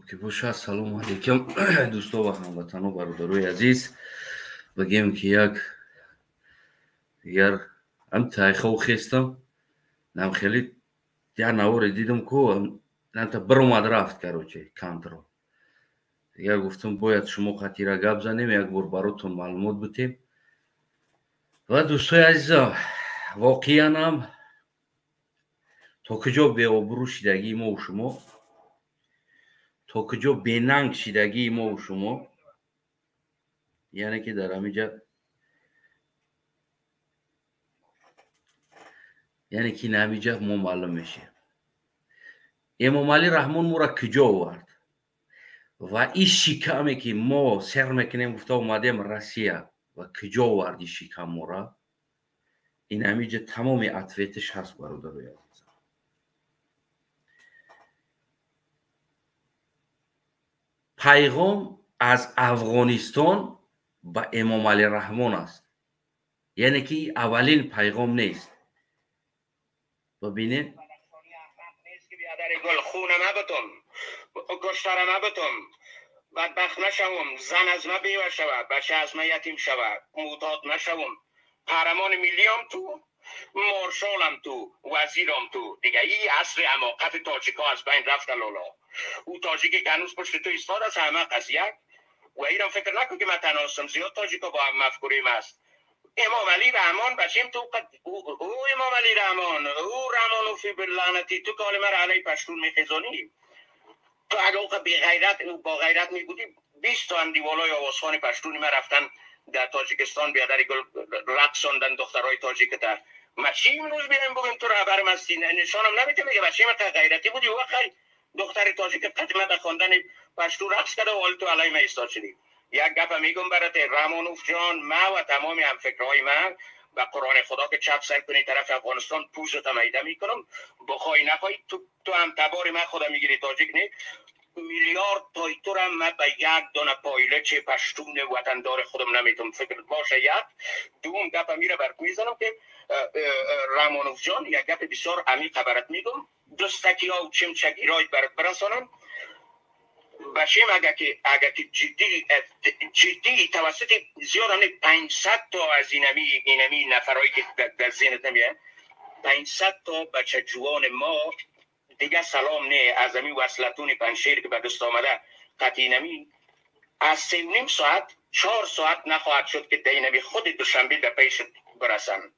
Хуб ки боша. Ассалому алайкум, дӯсто ва ҳамватано, бародарои азиз. Бигем ки як дигар ҳам тайхов хестам, нам хеле як наворе дидам ку намта биромад рафт, короче, контрол. Дигар гуфтам, бояд шумо қатира гап занем, як бор баротон маълумот битем. Ва дӯстои азизам, воқеанам то куҷо беобрӯ шидагии мову шумо, то куҷо бенанг шидагии мову шумо, яъне ки дар ҳамиҷа, яъне ки ҳамиҷа мо маълум мешем. Эмомалӣ Раҳмон моро куҷо овард ва ин шикаме ки мо сер мекунем гуфта омадем Россия, ва куҷо овард ин шикам мора? Ин ҳамиҷа тамоми ответиш ҳаст, бародарои азизам. Пайғом аз Афғонистон ба Эмомалӣ Раҳмон аст, яъне ки аввалин пайғом нест. Бибинед, بدبخت نشوم، زن از ما بیوه شود، بچه از ما یتیم شود، معتاد نشوم، قهرمان ملی هم تو، مارشال هم تو، وزیر هم تو. دیگه این عصر حماقت تاجیک ها از بین رفت لالا. او تاجیکی که هنوز پشت تو ایستاد است همه قضیه و اینم فکر نکن که من تنها هستم، زیاد تاجیک ها با هم مفکوریم است. امام علی رحمان بچیم تو قد... او امام علی رحمان، او رحمانوفی باللعنتی تو که حال مرا علی پشتون میخیزانی. تو اگه او بی غیرت با غیرت می بودی 20 تا اندیوالای آوازخوان پشتونی ما رفتن در تاجیکستان بیادری گل رقصاندن دخترای تاجیک تر. ما چی امروز بیایم بگیم تو رهبر مستی نشانم نمیده، میگه بچه ما غیرتی بودی و خیر دختر تاجیک قدیمه در خواندن پشتو رقص کرده و حال تو علی ما ایستاد شدی. یک گپ میگم برات رحمانوف جان، ما و تمام همفکرهای من و قرآن خدا که چپ سر کنی طرف افغانستان پوزت میده میکنم، بخوای نخوای تو هم تبار من خدا میگیری تاجیک نه میلیارد تای تو را من به یک دانه پایلچ پشتون وطندار خودم نمیتونم فکر باشه. یک دوم گپ میره برات میزنم که رحمانوف جان یک گپ بسیار عمیق برات میگم، دستکی ها و چمچگی رای برات برسانم بچیم. اگه که جدی توسط زیاد هم 500 تا از اینمی نفرایی که در ذهنت نمیاد، 500 تا بچه جوان ما دیگه سلام نه از امی وصلتون پنشیر که به دست آمده قطعی نمی از 3.5 ساعت 4 ساعت نخواهد شد که دینمی خود دوشنبه در پیش برسن.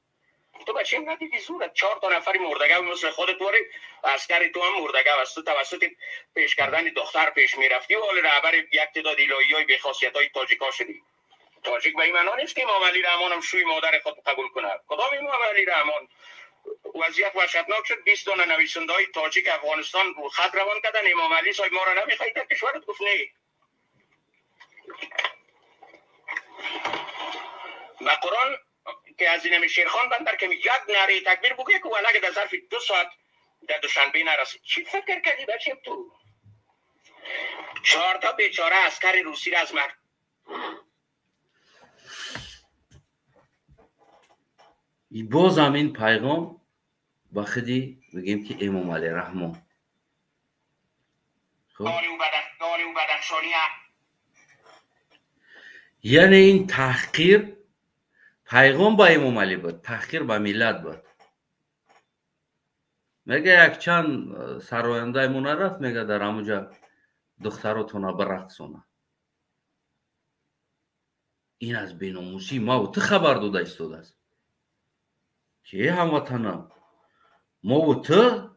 تو بچه ندیدی زورت 4 تا نفری مردگه مثل خودت واری عسکر تو هم مردگه است. تو توسط پیش کردن دختر پیش میرفتی و حال رهبر یک تعداد الهیای به خاصیت‌های تاجیکا شدی. تاجیک به این معنا نیست که امام علی رحمان هم شوی مادر خود قبول کنه. کدام امام علی رحمان؟ وضعیت وحشتناک شد. 20 تا نویسنده‌های تاجیک افغانستان رو خط روان کردن امام علی صاحب ما را نمیخواهید در کشورت؟ گفت نه. و قرآن که از اینم شیرخان بندر که یک نره تکبیر بگه که ولگ در ظرف 2 ساعت در دوشنبه نرسید. چی فکر کردی بچه تو؟ 4 تا بیچاره عسکر روسی را از مرد بازم این پیغام با خودی بگیم که امام علی رحمان خب؟ یعنی این تحقیر پیغام با امام علی بود، تحقیر با ملت بود. میگه یک چند سراینده مون رفت میگه در همونجا دختراتون برقصونه. این از بیناموسی ما و تو خبر داده ایستاده است که هموطنم ما و تو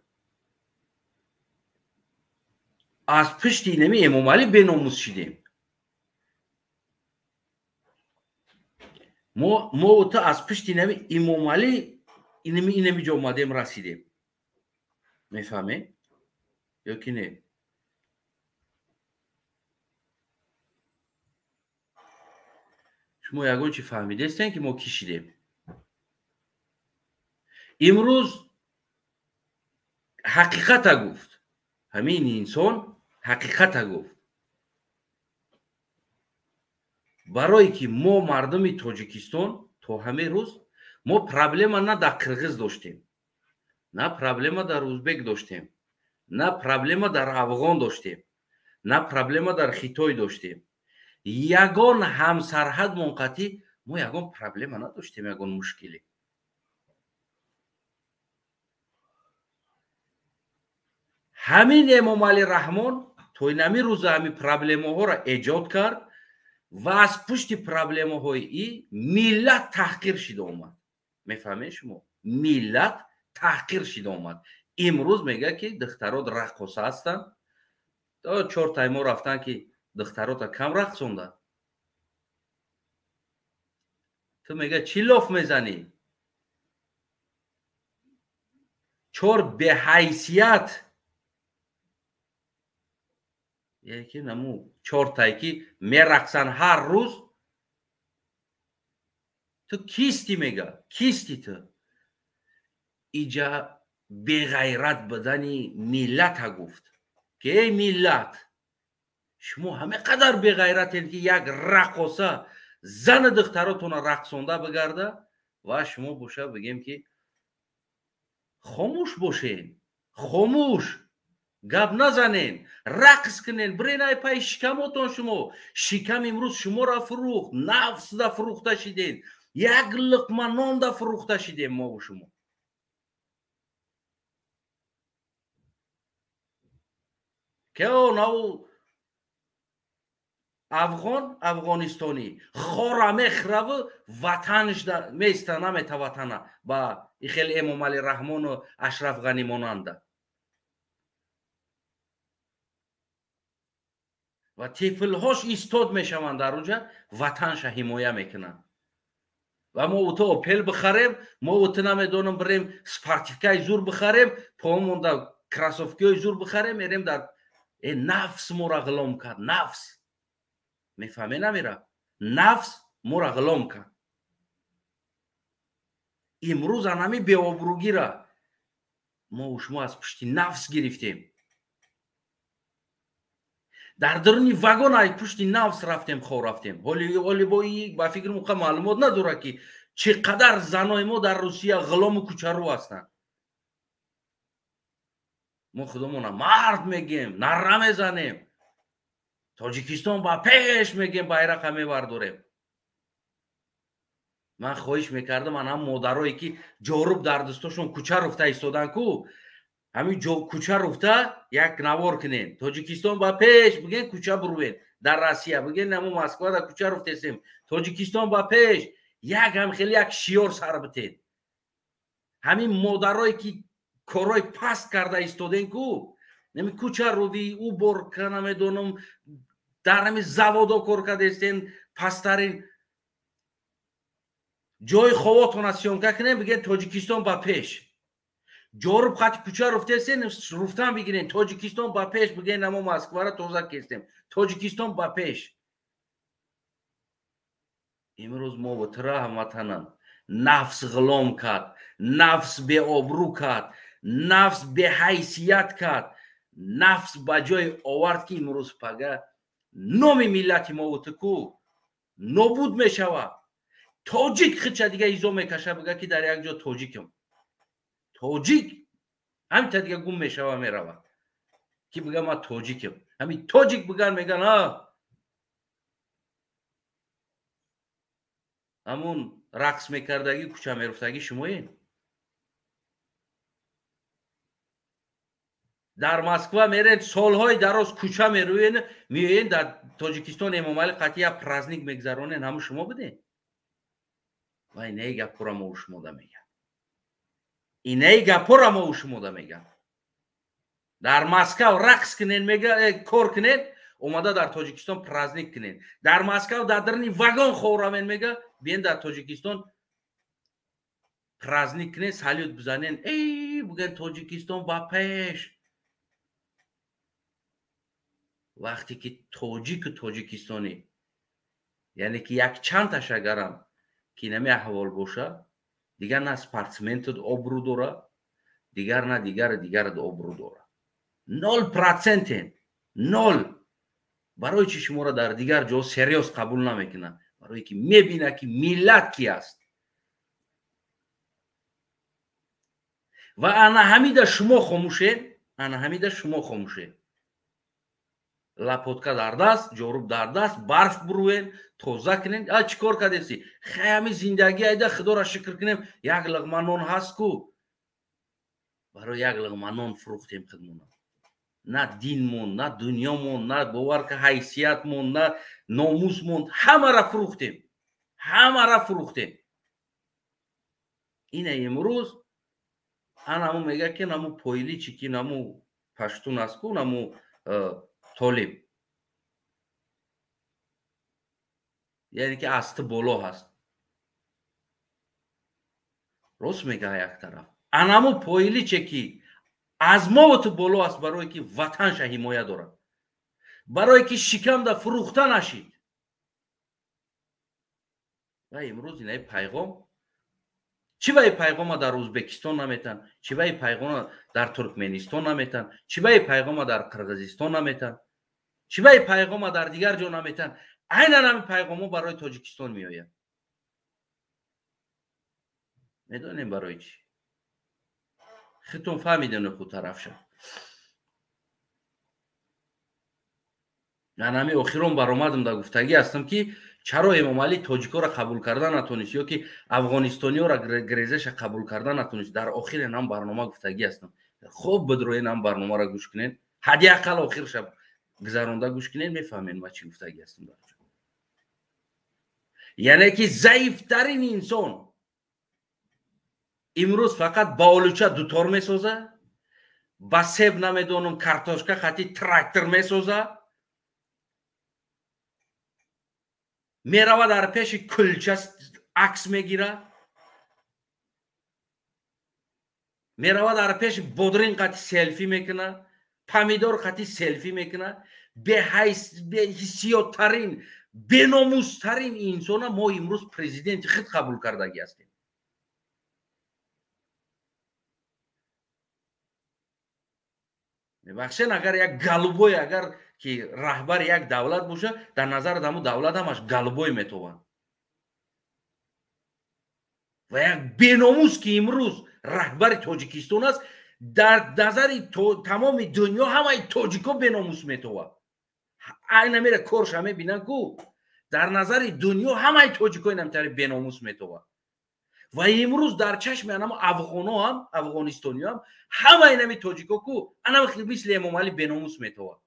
از پشت اینمی امام علی بیناموس شدیم. ما و تو از پشت اینمی امام علی اینمی جا اومدیم رسیدیم. میفهمی یا که نه؟ شما یگان چی فهمیده هستین که ما کشیدیم؟ امروز حقیقت گفت، همین انسان حقیقت گفت. برای که ما مردم تاجیکستان تا همه روز ما проблема نه در قرغیز داشتیم، نه проблема در ازبک داشتیم، نه проблема در افغان داشتیم، на проблема дар Хитой доштем. Ягон ҳамсарҳадмон қатӣ мо ягон проблема надоштем, ягон мушкилӣ. Ҳамин Эмомалӣ Раҳмон то инами рӯза ҳамин проблемаҳоро эҷод кард ва аз пушти проблемаҳои и миллат таҳқир шида омад. Мефаҳмед шумо? Миллат таҳқир шида омад. Имрӯз мегӯяд, ки духтарот раққоса ҳастанд. То чор таймо рафтан, ки духтарота кам рақсонда. Ту мега чӣ лоф мезанӣ? Чор беҳайсият, яке наму чортай ки мерақсанд ҳар рӯз. Ту кисти, мега кисти ту? Иҷа беғайрат будани миллата гуфт, ки эй миллат, шумо ҳаме қадар беғайратед, ки як раққоса зану духтаротона рақсонда бигарда ва шумо боша бигем, ки хомӯш бошен, хомӯш гап назанен, рақс кунен, бирен ай пай шикамотон. Шумо шикам имрӯз шуморо фурӯхт, нафсда фурӯхта шиден, як луқма нонда фурӯхта шидем мову шумо. Кео наву афғон, афғонистонӣ хора мехӯраву ватанш места намета ватана ба ихели Эмомалӣ Раҳмону Ашраф Ғанӣ монанда. Ва тифлҳош истод мешаванд дар онҷа, ватанша ҳимоя мекунанд. Ва мо уто Опел бихарем, мо уто намедонам бирем спортивкаи зур бихарем, поомонда кроссовкиҳои зур бихарем, мерем дар нафс моро ғулом кард. Нафс мефаҳме намера, нафс моро ғулом кард. Имрӯз анами беобрӯгира мо шумо аз пушти нафс гирифтем. Дар даруни вагон ай пушти нафс рафтем, хор рафтем. Ҳоли бо ба фикри муқа маълумот надорад, ки чӣ қадар занои мо дар Русия ғулому кӯчарӯ ҳастанд. Мо худомона мард мегем, нарра мезанем, Тоҷикистон ба пеш мегем, байрақа мебардорем. Ман хоҳиш мекардам, ан ҳам модарое ки ҷоруб дар дастошон кӯча руфта истодан ку, ҳамин кӯча руфта як навор кунен, Тоҷикистон ба пеш биген, кӯча бурувен дар Россия, биген намо Москва дар кӯча руфтесем, Тоҷикистон ба пеш, як ҳам хеле як шиёр сар битен. Ҳамин модарое ки корҳои паст карда истоден ку, нами кӯча руви, уборка, намедонам, дар ҳами заводо кор кардестен, пасттарин ҷои ховотона съёмка кунем, бигӯен Тоҷикистон ба пеш. Ҷоруб хати кӯча руфтесен, руфтан бигирен, Тоҷикистон ба пеш бигӯен, намо Москваро тоза кестем, Тоҷикистон ба пеш. Имрӯз мо бутра ҳамватанам нафс ғулом кард, нафс беобрӯ кард, нафс беҳайсият кард, нафс ба ҷое овард, ки имрӯз пага номи миллати мо утуку нобуд мешавад. Тоҷик хича дига изо мекаша, бига ки дар як ҷо тоҷикам. Тоҷик ҳамита дига гум мешава, мерава, ки бига ман тоҷикам. Ҳамин тоҷик биган, меган а ҳамун рақс мекардагӣ, кӯча меруфтагӣ шумоед. Дар Москва мерен, солҳои дароз кӯча мерӯен, меоен дар Тоҷикистон Эмомалӣ қатъи як праздник мегзаронен, ҳамун шумо будем. Ва инаи гапҳоро мо шумода мегӯям, инаи гапҳоро мо шумода мегӯям. Дар Москав рақс кунен, мега кор кунен, омада дар Тоҷикистон праздник кунен. Дар Москав дар даруни вагон ховравен, мега биен дар Тоҷикистон праздник кунен, салют бизанен, эй буген Тоҷикистон ба пеш. Вақте ки тоҷику тоҷикистонӣ, яъне ки якчандташ агарам ки инами аҳвол боша, дигар на спортсментат обрӯ дора, дигар на дигару дигарат обрӯ дора. 0%, нол. Барои чӣ шуморо дар дигар ҷо серьёз қабул намекунад? Барое ки мебинад, ки миллат ки аст. Ва ана ҳамида шумо хомӯшед, ана ҳамида шумо хомӯшед. Лопатка дар даст, ҷоруб дар даст, барф буруен, тоза кунен. А чӣ кор кардеси? Хай ҳами зиндагӣ айда, худоро шукр кунем, як луқма нон ҳаст ку. Барои як луқма нон фурӯхтем худмона. На динмон, на дунёмон, на бовар ка ҳайсиятмон, на номусмон, ҳамаро фурӯхтем. Ҳамаро фурӯхтем. Ина имрӯз анаму мега ки наму пойличи ки наму паштун аст ку, наму толиб, яъне ки аз ту боло ҳаст. Рост мега як тараф. Анаму пойличе ки аз мову ту боло аст, барое ки ватанша ҳимоя дорад, барое ки шикамда фурӯхта нашид. Ва имрӯз инаи пайғом чӣ ба и пайғома дар Ӯзбекистон наметан, чӣ ба и пайғома дар Туркменистон наметан, чӣ ба и пайғома дар Қирғизистон наметан, чӣ ба и пайғома дар дигар ҷо наметан. Айнан ҳамин пайғомҳо барои Тоҷикистон меояд. Медонем барои чӣ? Худтон фаҳмидем худ тарафша. Ман ҳамин охирон баромадам да гуфтагӣ ҳастам ки чаро Эмомалӣ тоҷикоро қабул карда натонист ё ки афғонистониёро грезаша қабул карда натонист. Дар охир ҳам барнома гуфтагӣ ҳастам. Хуб бидроен ҳам барномаро гӯш кунед, ҳадди ақал охирша гузаронда гӯш кунед, мефаҳмед ман чӣ гуфтагӣ ҳастам дар ҷо. Яъне ки заифтарин инсон имрӯз фақат ба олуча дутор месоза, ба себ намедонам картошка хати трактор месоза, мерава дар пеши кулча акс мегира, мерава дар пеши бодрин қати селфи мекуна, помидор қати селфи мекуна. Беҳиссиёттарин, беномустарин инсона мо имрӯз президенти худ қабул кардагӣ ҳастем. Мебахшен, агар як голубой, агар ки раҳбари як давлат боша, дар назари даму давлат ҳамаш голубой метованд. Ва як беномус ки имрӯз раҳбари Тоҷикистон аст, дар назари тамоми дунё ҳамаи тоҷико беномус метовад. Айна мера корша мебинанд ку, дар назари дунё ҳамаи тоҷико инамтари беномус метовад. Ва имрӯз дар чашми анамо афғоно ҳам, афғонистониё ҳам ҳамаи нами тоҷико ку анам мисли Эмомалӣ беномус метовад.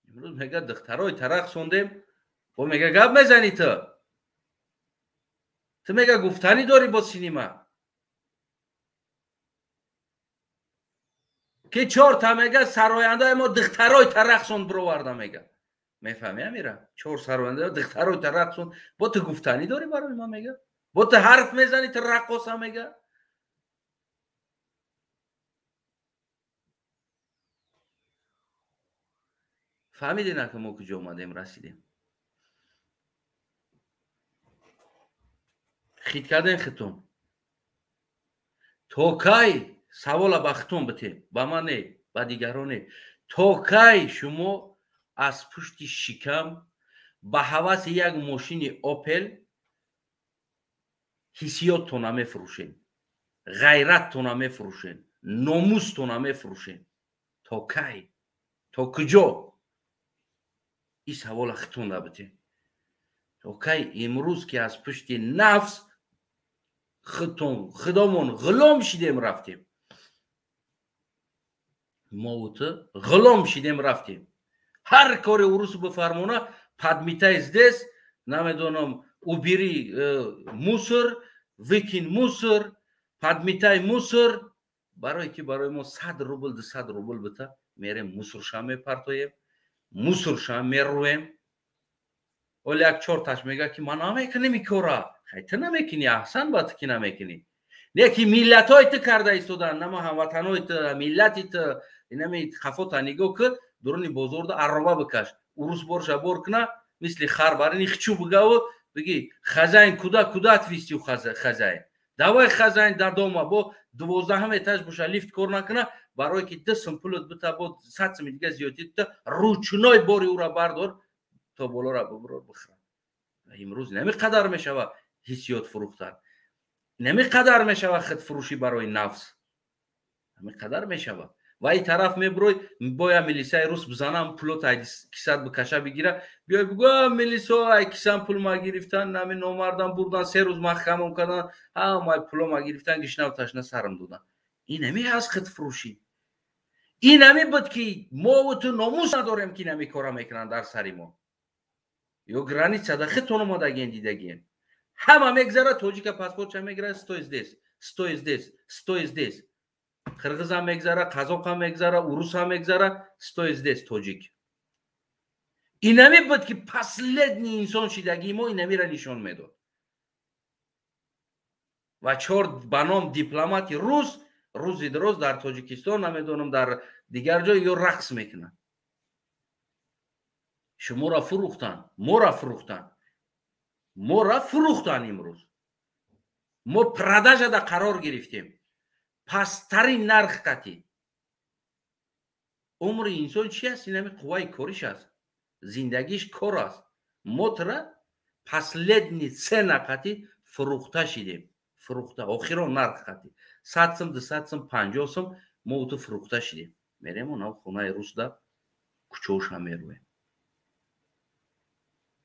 Имрӯз мега духтарои тарақ сондем, бо мега гап мезанӣ ту. Ту мега гуфтанӣ дорӣ бо синима. Ки чорта мега сарояндаи мо духтарои тарақсон бироварда мега. Мефаҳмӣ амира? Чор сарояндаи духтарои тарақсон. Бо ту гуфтанӣ дорӣ барои ма мега? Бо ту ҳарф мезанӣ, ту раққоса мега? Фаҳмидӣ на ки мо куҷо омадем расидем? Хит кардем хитон. То кай савола ба хитон битем, ба ман не, ба дигарон не. То кай шумо аз пушти шикам ба ҳаваси як мошини Опел ҳиссиёттона мефурӯшед, ғайраттона мефурӯшед, номустона мефурӯшед? То кай? То куҷо? Ин савола хитон набитем. То кай имрӯз ки аз пушти нафс худтон худомон ғулом шидем рафтем, мову ту ғулом шидем рафтем. Ҳар кори урусу бифармона, подметай здесь, намедонам, убери мусор, выкинь мусор, подметай мусор. Барое ки барои мо 100 рубл, 200 рубл бита, мерем мусорша мепартоем, мусорша мерӯем. Оли як чорташ мега ки ман намекунем ин кора. Хай ту намекунӣ, аҳсан ба ту ки намекунӣ. Не ки миллатҳои ту карда истодан, нама ҳамватанҳои ту, миллати ту, инами хафота нигоҳ ки дуруни бозорда арроба бикаш, урус борша бор куна, мисли хар барини хичу бигаву бигӣ хозяин куда, куда отвести хозяин? Давай хозяин до дома, бо 12 этаж боша лифт кор накуна, барое ки 2 сум пулот бита, бо 100 суми дига зиёдӣ бита, ручной бори ӯра бардор то болора бибурор бихӯра. Имрӯз намиқадар мешава ҳиссиёт фурӯхтан, намиқадар мешава худфурӯшӣ барои нафс. Ҳамин қадар мешавад. Ва ин тараф мебурой, боя милисаи рус бизанам, пулот ай кисат бикаша бигира, биёй бугӯ милисо ай кисам пул ма гирифтан, нами номардам бурдан, 3 рӯз маҳкамам кардан, ҳамаи пуло ма гирифтан, гишнав ташна сарам додан. Ин ҳами ҳаст худфурӯшӣ. Ин ҳами буд ки мову ту номус надорем ки ин ҳами кора мекунанд дар сари мо. Ё границада худтон омадагиен, дидагиен. Ҳама мегзара, тоҷика паспортша мегирад, стой здесь, стой здесь, стой здесь. Қирғизам мегзара, қазоқам мегзара, урусам мегзара, стой здесь тоҷик. Инами буд ки последний инсон шидагии мо инамира нишон медод. Ва чор ба ном дипломати рус рӯзи дроз дар Тоҷикистон, намедонам дар дигар ҷой ё рақс мекунанд. Шуморо фурӯхтанд, моро фурӯхтанд, моро фурӯхтанд. Имрӯз мо продажада қарор гирифтем, пасттарин нарх қатӣ. Умри инсон чи аст? Инами қувваи кориш аст, зиндагиш кор аст. Мо тра последний цена қатӣ фурӯхта шидем, фурӯхта охирон нарх қатӣ 100 сум, 200 сум, 50 сум мо ту фурӯхта шидем. Мерем онав хонаи русда кӯчоша мерӯем.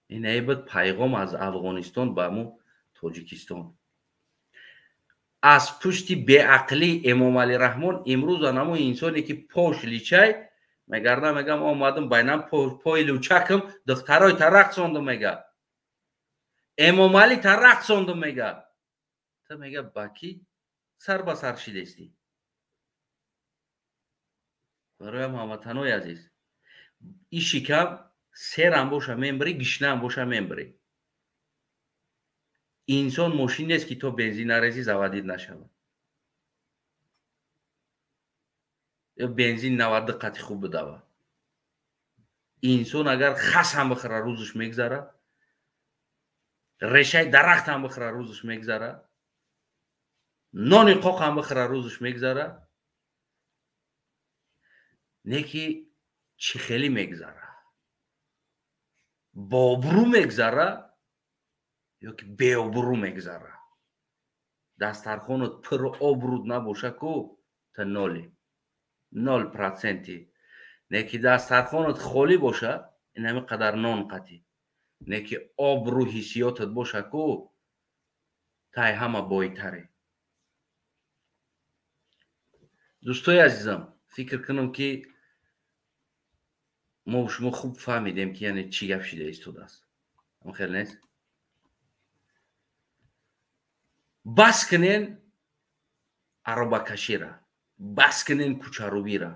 Ин буд пайғом аз Афғонистон ба мо Тоҷикистон. Аз пушти беақлии Эмомалӣ Раҳмон имрӯз анамо инсоне ки пош личай мегардам, мегам омадам байнам пои лучакам духтарой та рақсондум, мега Эмомалӣ та рақсондум, мега та мега ба ки сар ба сар шидестӣ. Бароям ҳамватанои азиз, ин шикам серам боша мембирӣ, гишнаам боша мембирӣ. Инсон мошин нест ки то бензин нарезӣ заводид нашавад. Ё бензин 92 қати хуб бидава. Инсон агар хас ҳам бихӯра рӯзаш мегзара, решаи дарахт ҳам бихӯра рӯзаш мегзара, нони қоқ ҳам бихӯра рӯзаш мегзара, не ки чӣ хеле мегзара, бо обрӯ мегзара ё ки беобрӯ мегзара. Дастархонат пур обруд набоша ку та ноли 0%. Не ки дастархонат холӣ боша, ин ҳами қадар нон қатӣ, не ки обрӯ ҳиссиётат боша ку тай ҳама бойтаре. Дӯстои азизам, фикр кунам ки мо шумо хуб фаҳмидем ки яъне чӣ гап шида истодааст. Ам хел нест? Бас кунен аробакашира, бас кунен кӯчарӯбира.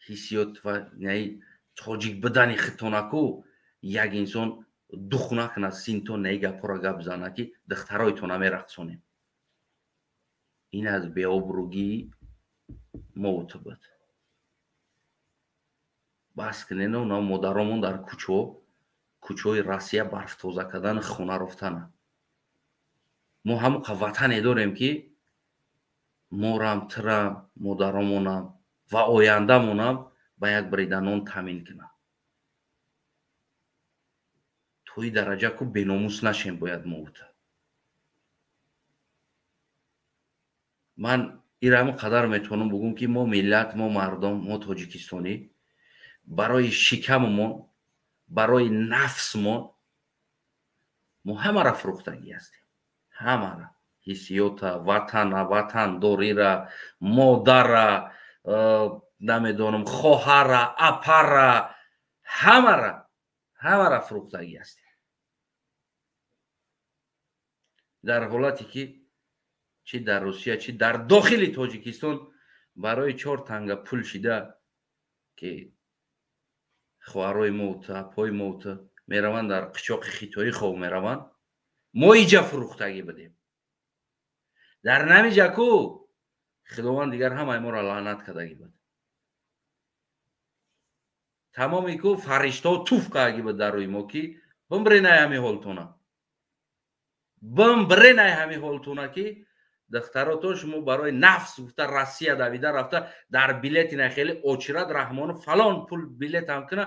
Ҳиссиёт ва тоҷик будани хитонаку як инсон дух накунад, синтон наи гапҳоро гап зана ки духтароитон намерақсонем. Ин аз беобрӯгии мову ту буд. Бас кунен на модаромон дар кӯчо, кӯчои Россия барф тоза кардан, хона рофтана. Мо ҳамоқа ватане дорем ки морам, тирам, модаромонам ва ояндамонам ба як брида нон таъмин кунад. То ин дараҷа ку беномус нашем бояд мо ута. Ман ира ҳамон қадар метавонам бугӯм ки мо миллат, мо мардум, мо тоҷикистонӣ барои шикаммон, барои нафсмон мо ҳамаро фурӯхтагӣ ҳастем. Ҳамара ҳиссиёта, ватана, ватандорира, модара, намедонам, хоҳара, апара, ҳамара, ҳамара фурӯхтагӣ ҳастем. Дар ҳолате ки чӣ дар Русия, чӣ дар дохили Тоҷикистон барои 4 танга пул шида ки хоҳарои мо апои мо мераванд дар қичоқи хитоӣ хов мераванд, мо иҷа фурӯхтагӣ будем. Дар намиҷа ку Худованд дигар ҳамаи моро лаънат кардагӣ буд. Тамоми ку фариштаҳо туф кардагӣ буд дар рӯи мо ки бимбиренай ҳами ҳолтона, бимбиренай ҳами ҳолтона ки духтаротон шумо барои нафс гуфта Россия давида рафта дар билети нахеле очират Раҳмонов фалон пул билетам куна,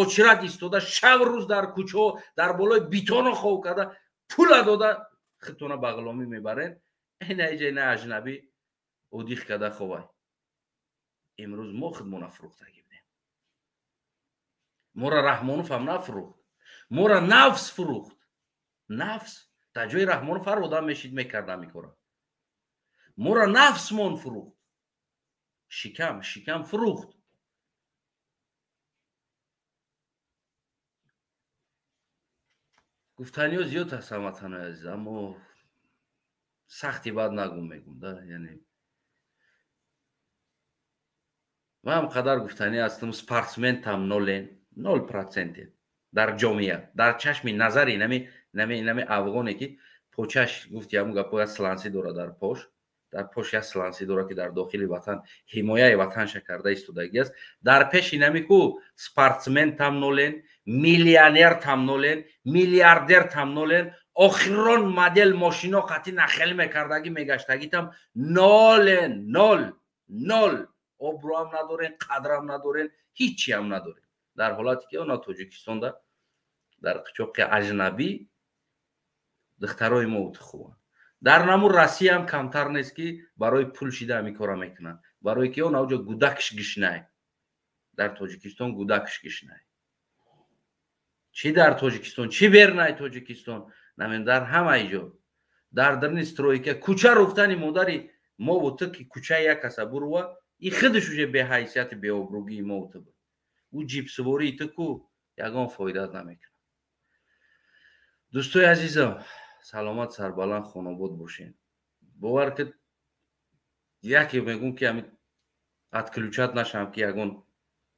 очират истода шаб рӯз дар кӯчаҳо дар болои битоно хов карда пула дода худтона ба ғуломӣ мебарен. Ина иҷа ина аҷнабӣ Одих када ховай. Имрӯз мо худмона фурӯхтагӣ будем. Мора Раҳмонов ҳам нафурӯхт. Мора нафс фурӯхт. Нафс дар ҷои Раҳмонов ҳар одам мешид мекард ҳамин кора. Мора нафсмон фурӯхт. Шикам, шикам фурӯхт. Гуфтаниҳо зиёд аст, ҳамватанои азиз, аммо сахти бад нагум мегум да, яъне ман ҳам қадар гуфтанӣ ҳастам, спортсмен там нолен, 0% дар ҷомеа, дар чашми назари нами афғоне ки почаш гуфти ҳамун гапо як сланси дора дар пош, дар пош як сланси дора ки дар дохили ватан ҳимояи ватанша карда истодагӣ аст. Дар пеши нами ку спортсмен там нолен, миллионер там нолен, миллиардер там нолен, охирон модел мошино қатӣ нахел мекардагӣ мегаштагӣ там нолен, нол, нол. Обрӯам надорен, қадрам надорен, ҳичиам надорен. Дар ҳолате ки она Тоҷикистонда дар қичоқи аҷнабӣ духтарои мо утухуванд. Дар наму Россия ҳам камтар нест ки барои пул шида ҳамин кора мекунанд. Барое ки он авҷо гудакш гишнай. Дар Тоҷикистон гудакш гишнай. Чӣ дар Тоҷикистон, чӣ бернай Тоҷикистон, намедонам дар ҳамаи ҷо. Дар дарни стройка кӯча руфтани модари мову ту ки кӯчаи як каса бурува, и худаш уже беҳайсияти беобрӯгии мову ту буд. Ӯ ҷипсувории ту ку ягон фоидат намекунад. Дӯстои азизам, саломат, сарбаланд, хонобод бошед. Бовар ки яке мегӯм ки ҳамин отключат нашам ки ягон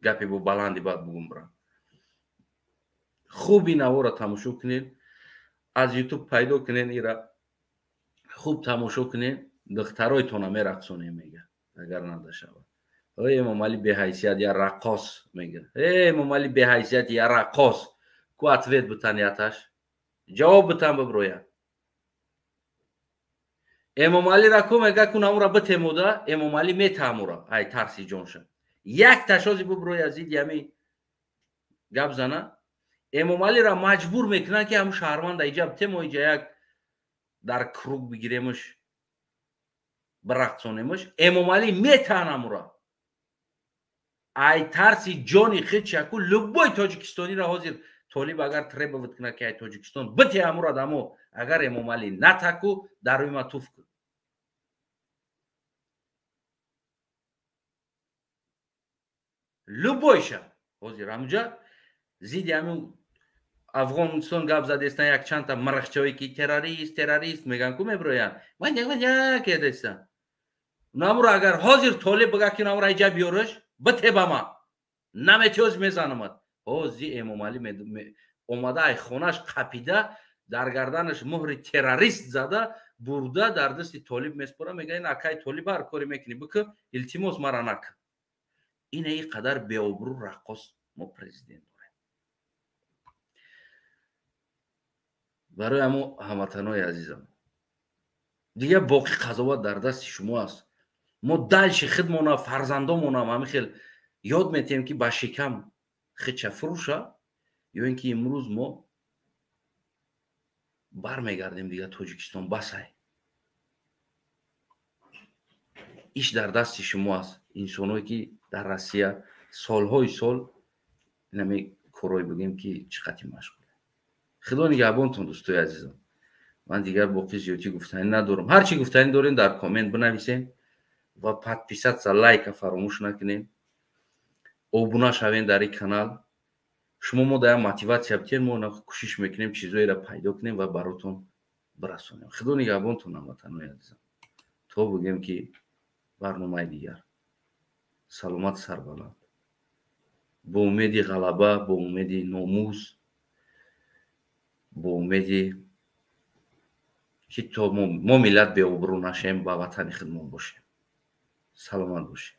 гапе бо баланди бад бугум бирам. Хуб ин наворро тамошо кунед, аз ютуб пайдо кунед, ира хуб тамошо кунед, духтаройтона мерақсонем мега, агар надашавад. Эй Эмомалӣ беҳайсият я раққос мега. Эй Эмомалӣ беҳайсият я раққос. Ку ответ бутан яташ. Ҷавоб бутан биброяд. Эмомалиро ку мега ку намура битемуда, Эмомалӣ метаъмура ай тарси ҷонша. Як ташози биброяд зидди ҳами гап зана, Эмомалиро маҷбур мекунанд ки ҳамун шаҳрванда иҷа битемо, иҷа як дар круг бигиремш, бирақсонемш. Эмомалӣ метаънамура. Ай тарси ҷони худша ку любой тоҷикистониро ҳозир толиб агар требовать кунад ки ай Тоҷикистон бите ҳамура дамо, агар Эмомалӣ натаку дар рӯи ма туф кун. Любойша ҳозир ҳамуҷа зидди ҳамин Афғонистон гап задестан як чандта марахчаҳое ки террорист, террорист меган ку мебироянд. Ваня кедестан. Намура агар ҳозир толиб бигӯяд ки намура иҷа биёраш, бите ба ман. Наметиёз мезанамад. Ҳозир Эмомалӣ омада ай хонаш қапида, дар гарданаш муҳри террорист зада, бурда дар дасти толиб меспора, мегӯяд ин акай толиб ҳар коре мекунӣ бикун, илтимос мара накун. Ина ин қадар беобрӯ раққос мо президент дорем. Барои ҳамо ҳамватанои азизам, дигар боқӣ қазоват дар дасти шумо аст. Мо дальше худмона, фарзандомонам ҳамин хел ёд метиҳем ки ба шикам худша фурӯша, ё ин ки имрӯз мо бармегардем дигар Тоҷикистон басай. Иш дар дасти шумо аст. Инсоное ки дар Россия солҳои сол инаме корое бигӯем ки чӣ қадр машғул. Худо нигаҳбонтон дӯстои азизам. Ман дигар боқӣ зиёдӣ гуфтанӣ надорам. Ҳар чӣ гуфтанӣ дорем дар коммент бинависем ва подписаться, лайка фаромӯш накунем. Обуна шавем дар ин канал. Шумо мо дар мотиватсия битен, мо кӯшиш мекунем чизоеро пайдо кунем ва баротон бирасонем. Худо нигаҳбонтон ҳамватанои азизам. То бигӯем ки барномаи дигар. Саломат, сарбаланд. Бо умеди ғалаба, бо умеди номус, бо умеди ки то мо миллат беобрӯ нашем, ба ватани худмон бошем. Саломат бошед.